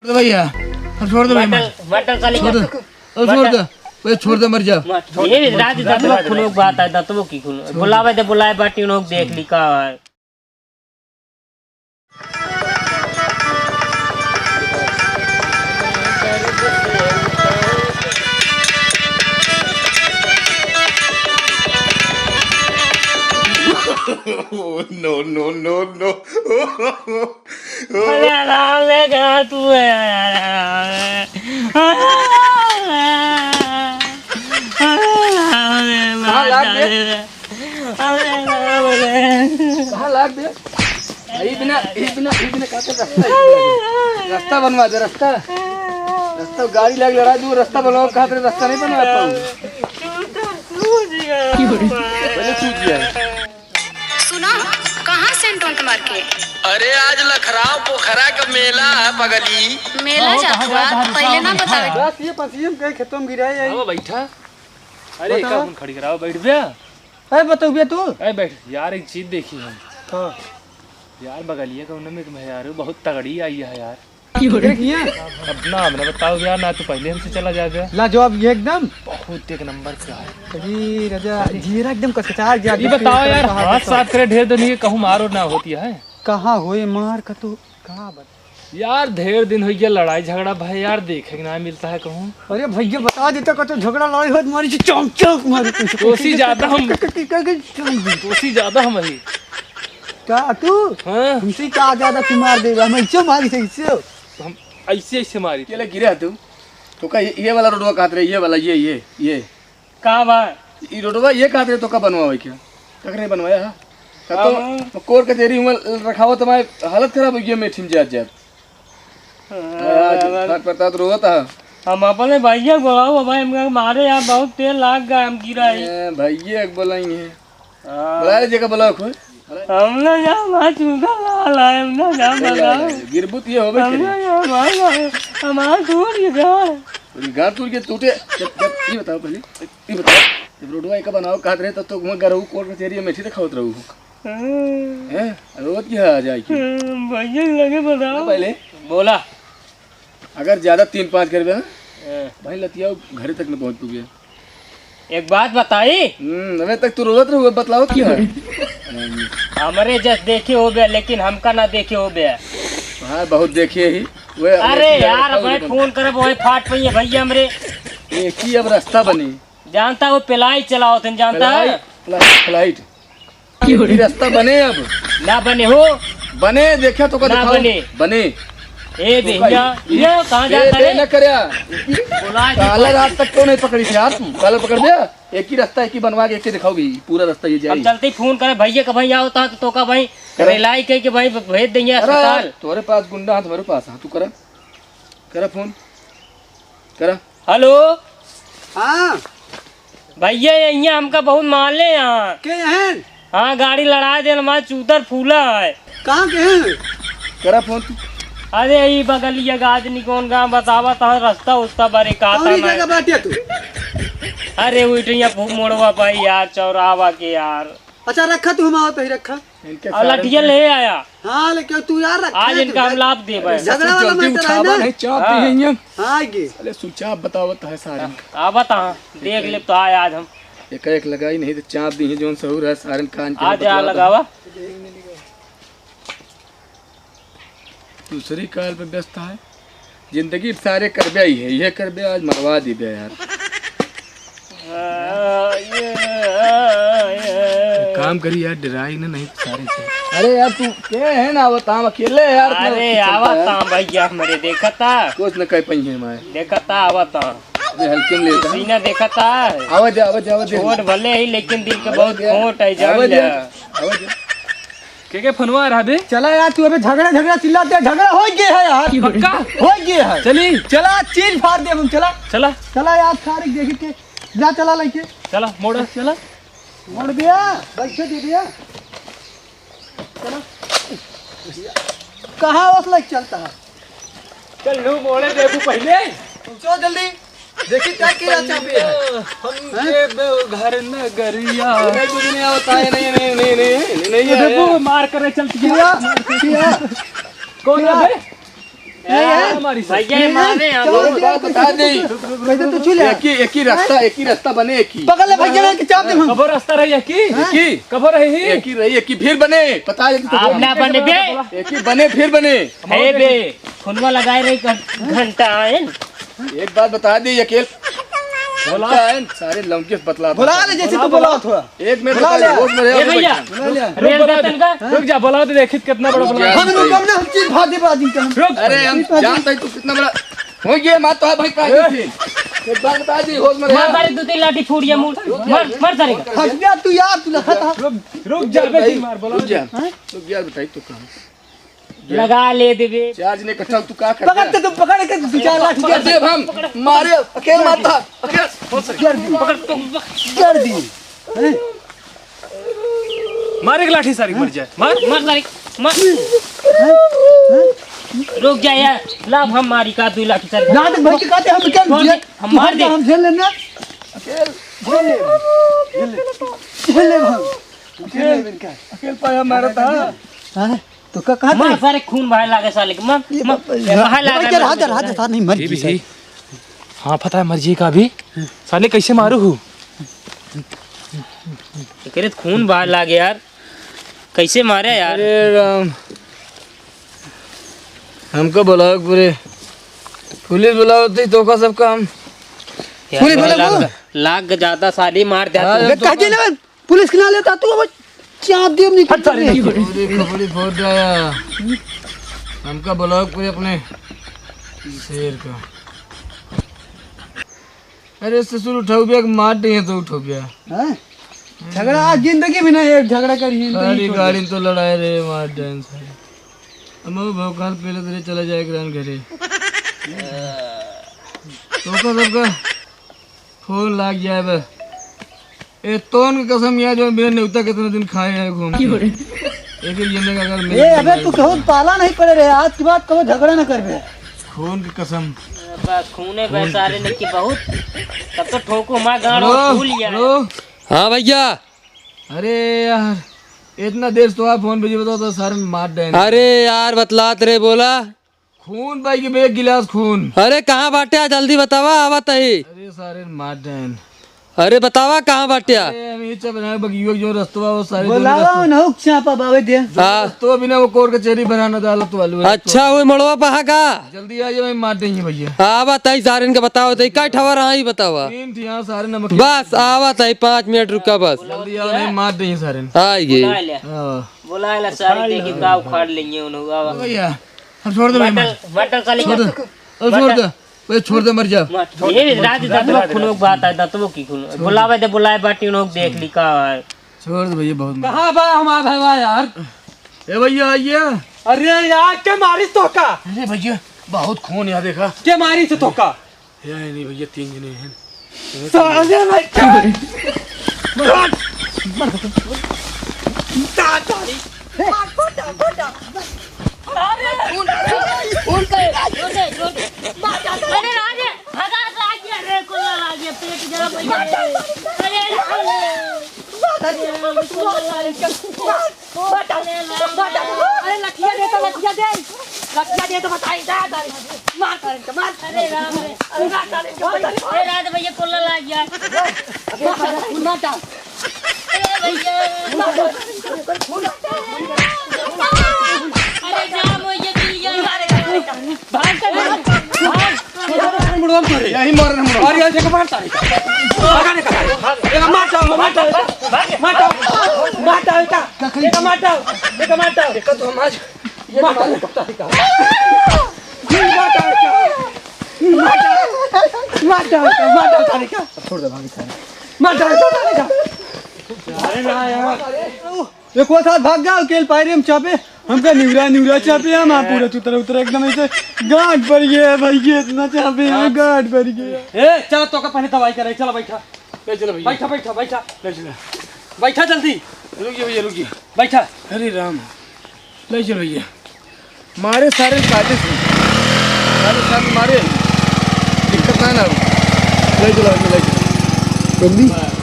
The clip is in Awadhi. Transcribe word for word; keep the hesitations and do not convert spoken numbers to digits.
छोड़ दे भैया, अब छोड़ दे भाई, मटन, मटन का छोड़ दे। ओ, छोड़ दे। मटन। भाई, छोड़ दे, मर जा। मटन। ये राज दतवा खुनो बात है, दतवो की खुनो। छोड़ दे। बुलावे दे, बुलाए बाटी उन लोग देख ली का है। No, no, no, no। अरे राम रे, कहाँ तू है? अरे राम रे। अरे राम रे, मार डाले रे। अरे राम रे। कहाँ लाग दे? ई बिना, ई बिना, ई बिना का कर रस्ता, रस्ता बनवा दे, रस्ता। रस्ता गाड़ी लाग लड़ा दू, रस्ता बनवा, कहाँ तेरे रस्ता नहीं बनवा पाऊ। पहले सूझ गया। सुना, कहाँ सेंट वेंट मार के? अरे, आज लखराव पोखरा का मेला है पगली। मेला अहो, जात कहाँ हुआ? जात है? पहले ना बतावे। बस ये पसीम के खेतों में गिरा है यही। आओ बैठा। अरे, बताओ। का अपन खड़ी कराओ, बैठ बे। अरे, बताओ बे तू। अरे, बैठ यार, एक चीज देखी हम। हाँ। यार, बगलिया का उनमें एक मेहरारू बहुत तगड़ी आई है यार। की हो रही है? अब ना, अब ना बताओ यार, ना तो पहले हमसे चला जाएगा। लाजवाब ये एकदम। बहुत एक नंबर का है। अरे राजा, जीरा एकदम कचकचा गया। ये बताओ यार, हाथ साथ करे ढेर दिन ये कहूँ मारो ना होती है। कहाँ होए मार का तू, कहाँ बता? यार, ढेर दिन हो गया लड़ाई झगड़ा भाई यार, देखे के ना मिलता है कहूँ। अरे भैया, बता देता का तो झगड़ा लड़ाई हो तुम्हारी चौंक चौंक मारे तुमसे। कोसी ज्यादा हम, कोसी ज्यादा हम वही। का तू? हाँ। हमसे का ज्यादा तू मार देगा? हम ऐसे मारी थे, इससे। हम ऐसे, ऐसे मारी थे। केले गिरे तू? तो का ये, ये वाला रोडवा कहत रहे, ये वाला, ये, ये, ये। का बा? ई रोडवा ये कहत रहे, तो का बनवावे क्या? का करे बनवाया है? का तो हम कोर कचेरी हुआ रखावत हमारे हालत खराब हो गया, मेठी में जात जात। हाँ, आज यार। फाट पड़ता तो रोवत है। हम अपने भैया को बुलाओ, भाई, हमका मारे यार, बहुत तेल लाग गया, हम गिरा ही। ए, भैया एक बोलाई नहीं है। हाँ। बुलाए जेका बुलाओ खोए। हम ना जा, हमार चूका लाल है, हम ना जा, ए, बताओ। गिरबुत ये होबे हम करे। ना जा, भाई, भाई, हमार टूट गया। गाड़ टूट के टूटे। जब, जब, ये बताओ पहले, ये बताओ, जब रोडवा एका बनाओ कहत रहे, तब तो वहाँ गरऊ कोर्ट कचेरी में मेठी देखावत रहू। हाँ। हैं? रोवत की है आ जाए की? हाँ, भैया लगे बताओ। पहले। बोला। अगर ज्यादा तीन पाँच करबे ना, हाँ। भाई लतिया घरे तक न पहुँच पुगे। एक बात बताई? हम्म, अबे तक तू रोवत रहो, बतलावत क्या है? हमरे जस देखे होबे, लेकिन हमका ना देखे होबे। हाँ, बहुत देखे ही। वे अरे एक यार, लड़का भाई उधर फोन करब, वही फाट पइहे भैया हमरे। एक ही अब रास्ता बनी। जानता हो, पेलाई चलाओ तुम, जानता है? फ्लाइट, फ्लाइट, फ्लाइट। की हो रही? रास्ता बने अब। ना बने हो। बने, देखे तो का ना दिखाओ। बने। बने। ए तो भैया, भाई, ये कहाँ ये जाता रे? ना करया। बोला जी। काला रात तक तो नहीं पकड़ी थी यार तू। काला पकड़ दिया। एक ही रास्ता, एक ही बनवा के, एक ही दिखाओ भी। पूरा रास्ता ये हम जाए। चलते ही फोन करे भैया का, भैया होता है तो, तो का भाई करे। रिलाई कह के भाई भेज देंगे अरे अस्पताल। यार, तुम्हारे पास गुंडा है, तुम्हारे पास है, तू करा। करा फोन। करा। हेलो। हाँ। भैया, ये यहाँ हमका बहुत मारले यहाँ। के हैं? हाँ, गाड़ी लड़ा दे, हमारा चूतर फूला है। कहाँ के हैं? करा फोन तू। अरे, ई बगलिया का आदमी कौन गाँव बतावा, तहाँ रास्ता उस्ता बरे का कौन था ना। जगह बाटिया तू? अरे, उठिया मोड़वा पाई यार, चौरावा के यार। अच्छा, रखा तू, हम आवत ही, रखा। इनके और सारे लठिया ले आया। हाँ, लेकिन तू यार रखा आज है इनका तू। हम लाभ देबे। झगड़ा वाला जल्दी matter है उठावा ना। नहीं, चाप हाँ। दिए हैं। हाँ, ये। अरे, सुचाप बतावत है सारे। आ बता, देख ले तो आए आज हम। एक एक लगाई नहीं तो चाप दी है, जोन सहूर है, सारन कान के आज बतवा आ दो। लगावा। दूसरी काल पे व्यस्त है। जिंदगी सारे करबे ही है, ये करबे आज मरवा दीबे यार। काम करी यार, डराई ना नहीं सारे से। अरे यार तू के है ना, आवत हम अकेले यार, इतना अरे चलता है। आवत हम भैया हमरे देखता। कुछ न कह पाई है मैं। देखता आवत हम। ये हल्के में लेता है। सीना देखता। आवाज, आवाज, आवाज। छोट भले ही लेकिन दिल के बहुत खोट है, जान ले। आवाज। के के फोनवा आ रहा बे? चला यार, तू अबे झगड़ा, झगड़ा चिल्लाते, झगड़ा हो गया है यार। पक्का? हो गया है। चली। चला, चीर फाड़ दे हम, चला। चला। चला यार, सारे देखी के, जा चला लेके। चला, मोड़। चला। मोड़ दिया, बैठे दे दिया। चला। कहाँ ओस लाइक चलता है? चल, लू मोड़े देखू पहले। पहुँचो जल्दी। देखी क्या किया चाबी है? हमके हैं? देव घर नगरिया। नहीं, कुछ नहीं होता है, नहीं, नहीं, नहीं, नहीं, नहीं, नहीं, ये नहीं, देखो, नहीं। मार करे चलती है। किया? किया? कौन है किया? बे? ए, ए, हमारी से। भैया, ये मारे हैं। चलो, एक बात बता दे। कैसे तू छू ले? एक ही, एक ही रास्ता, एक ही रास्ता बने, एक ही। पकड़ ले भैया, कि चाप दे हम। कबो रास्ता रही है की? हाँ? एक ही। कबो रही? एक ही रही, एक ही फिर बने। पता है कि तो आप ना बने बे। एक ही बने, फिर बने। हे बे, फोनवा लगाए रही घं-, घंटा आए। एक बात बता दे, अकेल बोला। घंटा है, सारे लौंगे से बतला बुला ले, जैसे तू बुला। बुला थोड़ा। एक मिनट बुला रुक ले। जा, होश में रहे, ए भैया। बैठा। बुला ले। अरे रुक, बुला दे। रुक जा, बुला दे, देखित कितना बड़ा बुला दे। हम रुक, हम ना, हम चीज भाग दे, बाजी का। रुक। अरे, हम जानते हैं तू कितना बड़ा हो गया, मार तो है भाई, काहे ए। से? एक बार बता दी, होश में रहे। मार सारे दो तीन लाठी फूट गया मुंह। रुक जा, मार, मार सारे का। हट जा तू यार, तू लगा था। रुक, रुक जा, रुक बे, जा, मार, बुला रुक दे। जा। हाँ? रुक जा, बताई तो कहाँ? लगा ले देबे। चार्ज नहीं कटा, तू का कर पकड़ दे? के, तू पकड़ के दो चार लाठी पकड़ दे। दे हम, मारे, अकेल मारता, अकेल। जल्दी। पकड़ तो। जल्दी। हैं? मार एक लाठी सारी मर जाए। मार। मार सारी, मार। रुक जा यार। ला हम मारी का दो लाठी सारी। ना तो भाई के कहते हम क्या छोड़ दे, हम तू मार हट जा, दे। हम झेल लेना। अकेल, झेल ले, झेल ले, झेल ले हम। झेल ले इनका। अकेल पाया मारा था। हाँ? तो का, कहाँ मार थे? सारे खून बहाए लागे साले के, मार, ये मार, बाप रे, बहाए लागे, ये मार। रहा, रहा, रहा, नहीं, मर ये भी गई। सही। हाँ, पता है, मर जी का भी। साले कैसे मारू हूँ? एकरे तो खून बहाए लागे यार, कैसे मारे यार? अरे राम, हमको बुलाओ पूरे, पुलिस बुलाओ तो, तो का सब काम। यार, पुलिस बुलाओ। लाग, लाग ज्यादा साले मार दे हाँ, तू। तो काहे ले? पुलिस के ना लेता तू, अब चाप दियो निकल हट सारे। के। पूरी खपड़ी फोड़ डाया। हमका ब्लॉक पूरे अपने शेर का। अरे ससुर उठाऊ बिया कि मार दे तो उठाऊ बिया। हैं? झगड़ा आज जिंदगी में ना एक झगड़ा करी है, सारी गाड़ी तो लड़ाए रे मार दे सारे। हम वो भौकाल पहले तेरे चला जाए ग्रहण घरे। तो का सबका फोन लाग जाए बे। ए तोन के कसम यार, जो बिना नेवता कितना दिन खाए हैं घूम के। एक ही ये में अगर मिल ए, अबे तू कहूँ पाला नहीं पड़े रे, आज के बाद कबो झगड़ा ना करबे। खून की कसम। बस खूने खून बस सारे की। लेके बहुत। तब तो ठोको माँ गाड़ो हेलो, फूल यार। हेलो। हाँ भैया। अरे यार, इतना देर से तो आप फोन पे जी बताओ तो सारे मार देना। अरे यार, बतलात रे बोला। खून भाई के बे, एक गिलास खून। अरे कहाँ बाट्या? जल्दी बतावा, आवत ही। अरे सारे मार देन। अरे बतावा कहाँ बाट्या? अरे हम ये चप रहे बगियो जो रस्तवा वो सारे दोनों बुलावा रस्तवा। उन्हें चापा बावे दे। हाँ। रस्तवा बिना वो कोर कचहरी बनाना अदालत वालू है। अच्छा, वो मड़वा पहा का? जल्दी आ जाओ, मार देंगे भैया। आवत ही सारे इनके बतावा, तो का ठवर आई बतावा। तीन ठिया सारे नमक। बस आवत ही, पाँच मिनट रुका बस। जल्दी आओ, नहीं मार देंगे सारे। आइए। बुला ले। हाँ। बुला ले सारे, देखी का उखाड़ लेंगे उन्हों। भैया। अब छोड़ दे भाई, मटल, मार। मटल साले छोड़ दे। का। अब छोड़ दे। भाई, छोड़ दे, मर जा। मत। ये राज दतवो खुनोक बात है, दतवो की खुनोक। छोड़ दे। बुलावे दे, बुलाए बाटी उन्हों देख ली का है। छोड़ दे भैया, बहुत मर। कहाँ बा हमारा भैया यार? ए भैया, आइए। अरे यार, के मारी तो का? अरे भैया, बहुत खून यार, देखा। के मारी से तो का? ए, नहीं भैया, तीन जने हैं। साले भाई, क्या? मार, मार, मार। अरे राजे, भगा, राजे, अरे कोला लागे, पेट जरा भैया। अरे राजे। अरे लठिया दे तो लठिया दे। लठिया दे तो बताई, जा, जा, मार कर इनका, मार। अरे राम रे। अरे मार डाल इनका, मार डाल। अरे रात भैया कोला लाग गया। मार डाल। अरे भैया। मार डाल। अरे जाम हो गया, पी गया। भाग कर, भाग। मुड़वा मारे। यही मारे ना मुड़वा। अरे, ऐसे को मार सारे का। भगा दे का। ये मार डाल, मार डाल। मार डाल। मार डाल का। ये मार डाल। ये मार डाल। ये तो हम आज, ये मार डाल का। मार डाल का। मार डाल का। मार डाल का। छोड़ दे, भाग सारे। मार डाल का। अरे ना यार। एक वो साथ भाग जाओ, केल पायरे हम चापे, हमका निवरा निवरा चापे, हम आप पूरा चुतरा उतरा एकदम ऐसे गांठ भर गया है भाई, ये इतना चापे हैं, गांठ भर गया। ए, चला तो का पहले दवाई करे, चला बैठा। ले चलो भैया। बैठा, बैठा, बैठा। ले चलो। बैठा जल्दी। रुकिए भैया, रुकिए। बैठा। अरे राम। ले चलो भैया। मारे सारे काटे से। सारे साथ मारे। दिक्कत ना ना हो। ले चलो, ले चलो। जल्दी।